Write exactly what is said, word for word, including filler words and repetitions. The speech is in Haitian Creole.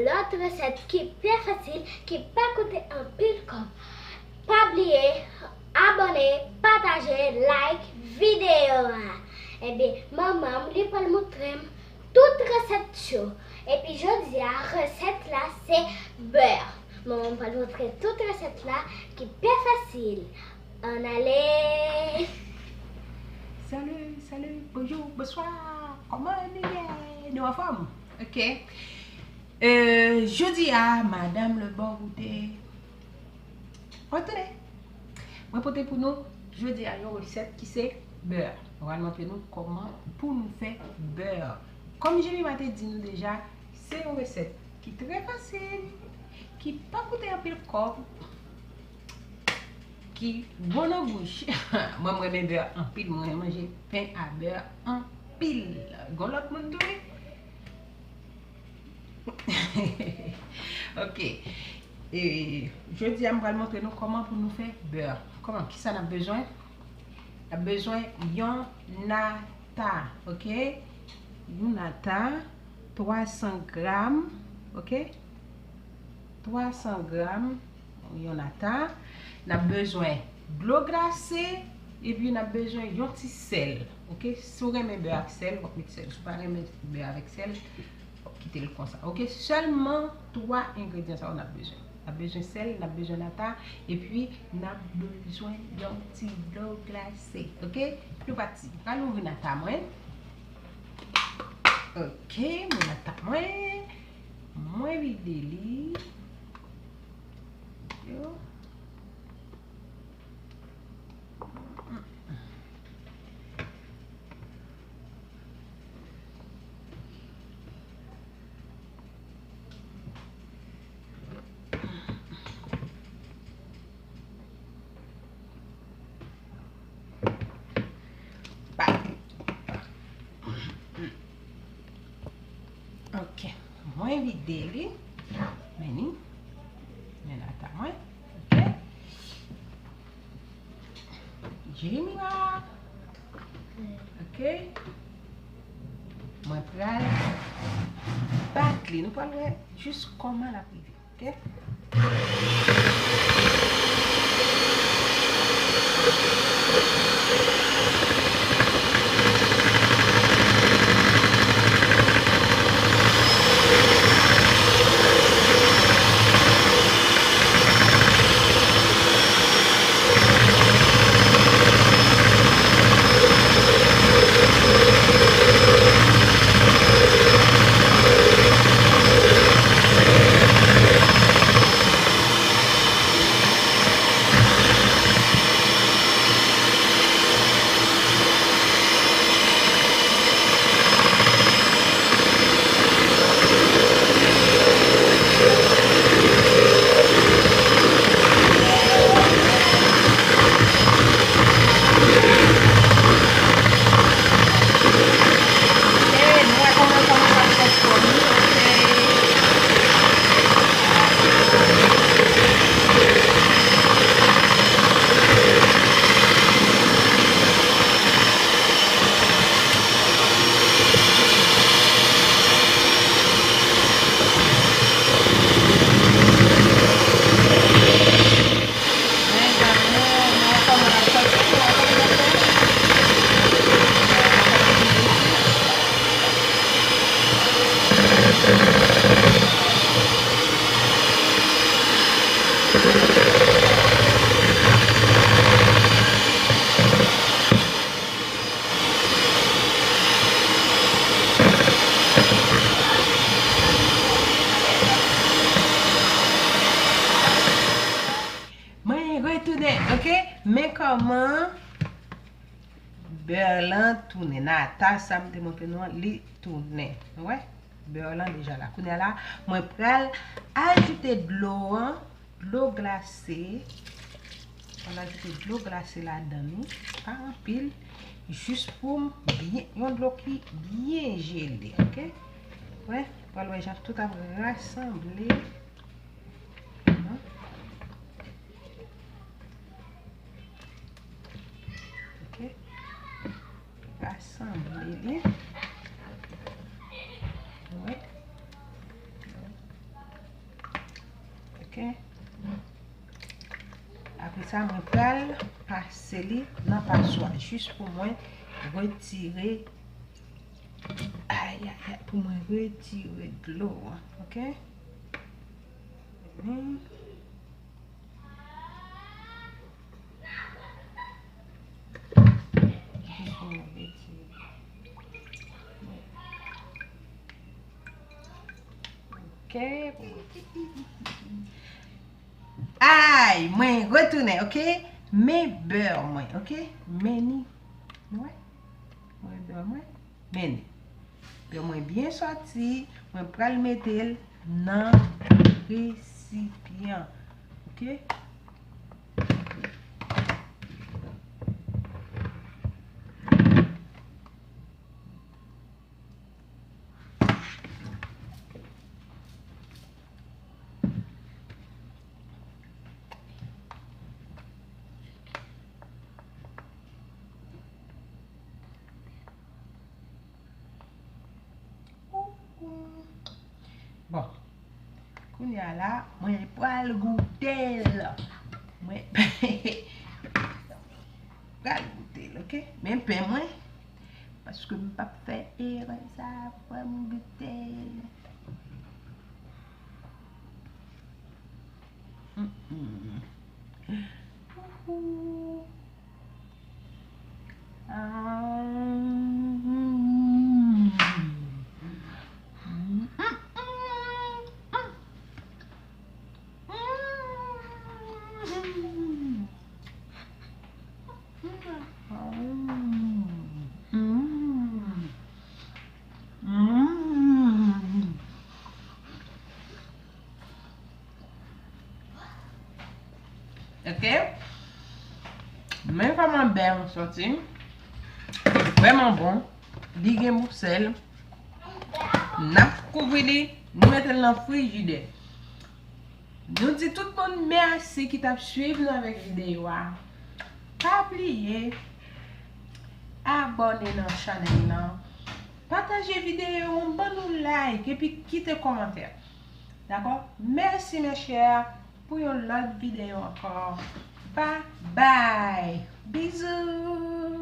Lòt resèt ki byen fasil, ki pa koute anpil kòb. Pa bliye abòne, pataje, like videyo a. Ebyen, manman m, li pral montre m tout resèt yo. Epi jodi a, resèt la se bè. Manman m pral montre tout resèt la ki byen fasil. Ann ale! Salut, salut, bonjour, bonsoir. Kòman nou ye? Nou anfòm? Ok. Euh, jodi a, Madame Le Bon Goûter. Retounen. Mwen pote pou nou, jodi a, yon resèt ki se bè. Mwen pral montre nou kòman pou nou fè bè. Kòm Jemima te di nou deja, se yon resèt ki trè fasil, ki pa koute anpil kòb, ki bon nan bouch. Mwen, mwen renmen bè anpil, mwen renmen manje pen a bè anpil. Gon lòt moun tou, wi. Ok. E, jodi a, m pral montre nou kòman pou nou fè bè. Kòman, kisa n ap bezwen? N ap bezwen yon nata, ok? Yon nata, twa san gram, ok? Twa san gram, yon nata. N ap bezwen dlo glase, epi n ap bezwen yon ti sèl, ok? Si w renmen bè ak sèl, w ap met sèl. Si w pa renmen bè avèk sèl, w ap kite l konsa, ok? Sèlman twa engredyan sa yo n ap bezwen. N ap bezwen sèl, n ap bezwen nata, epi n ap bezwen yon ti dlo glase, ok? Nou pati. M pral ouvri nata mwen. Ok, mwen nata mwen. Mwen vide li. Yo. Ok, mwen vide li. Men li. Men nata mwen. Ok. Jemima. Ok. Mwen pral bat li. Nou pral wè jis kòman l ap rive. Ok. Mwen retounen, ok? Men kòman bè lan tounen. Nata sa m te montre nou an, li tounen. Nou wè? Bè lan deja la. Kounye a la, mwen pral ajoute dlo an, dlo glase. Mwen ajoute dlo glase ladan li, pa anpil, jis pou m byen, yon dlo ki byen jele, ok? Wè, pral wè jan tout ap rasanble. Ok. Rasanble li. Wè. Ok. Apre sa, mwen pral pase li nan paswa jis pou mwen retire. Ay, ay, ay, pou mwen retire dlo an. Ok. Hmm. Ok. Ay, mwen retounen, ok? Men bè mwen, ok? Men ni. Nou wè? Mwen bè mwen. Men ni. Bè mwen byen sòti, mwen pral mete l nan resipyan. Ok? Bon. Kounye a la, mwen pral goute l. Mwen pral goute l, ok? Men pen mwen, paske m p ap fè erè sa, fò m goute l. Mm, mm. Ouhou. Ah, mm, mm. Mm, mm, mm, mm. Mm. Mm. Ok. Men kòman bè an sòti. Li vrèman bon. Li gen gou sèl. N ap kouvri li. Nou mete l nan frijidè. Nou di tout moun mèsi ki t ap swiv nou avèk videyo a. Pa bliye abòne nan chanèl nan. Pataje videyo an, ban nou like epi kite kòmantè. Dakò? Mèsi, mes chers, pou yon lòt videyo ankò. Bye bye. Bizou.